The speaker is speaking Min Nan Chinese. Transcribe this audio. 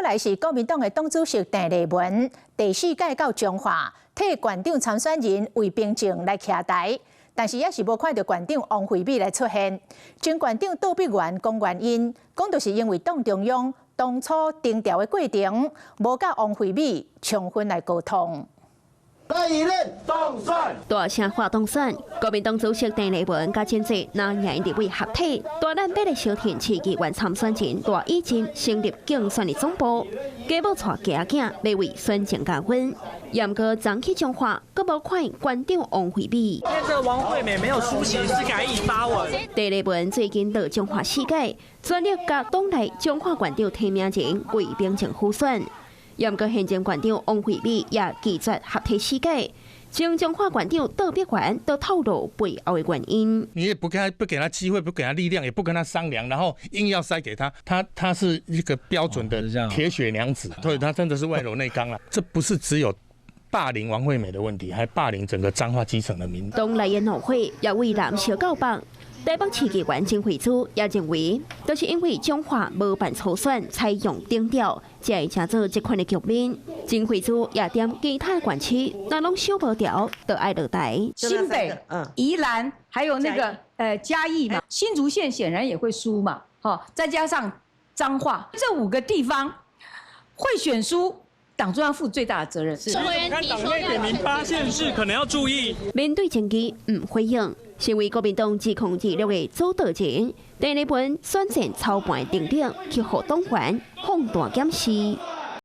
來是國民黨的黨主席鄭麗文，第四屆到彰化替縣長參選人魏冰靜來徛台，但是猶是無看著縣長王惠美來出現。前縣長杜碧元講原因，講就是因為黨中央當初定調的過程，無佮王惠美充分來溝通。大聲話當選，國民黨主席鄭麗文佮真濟藍營立委合體，大膽爬來小田市議員參選人賴以真成立競選的總部，家母帶囝仔欲為選情加分。毋過昨去彰化，閣無看縣長王惠美。這王惠美沒有出席，是改以發文。鄭麗文最近到彰化四屆，全力共黨內彰化縣長提名人魏冰靜輔選。毋過現任縣長王惠美也拒絕合體司改，前彰化縣長杜碧元都透露背後的原因。你也不給他機會，不給他力量，也不跟他商量，然後硬要塞給他，他是一個標準的鐵血娘子，對，他真的是外柔內剛啊！這不是只有霸凌王惠美的問題，還霸凌整個彰化基層的民。黨內的怒火也為藍燒到北。台北市議員曾惠珠也認為，就是因為彰化無辦初選，採用頂調，才會成做這款的局面。曾惠珠也點其他縣市，若攏守無牢，就愛落台。新北、宜蘭，還有那個嘉義嘛，新竹縣顯然也會輸嘛，哈，再加上彰化這五個地方會選輸。黨中央負最大的責任。看黨內點名八縣市可能要注意。面對爭議，毋回應。身為國民黨2026的主導人，鄭麗文選戰操盤定定，去予黨員放大檢視。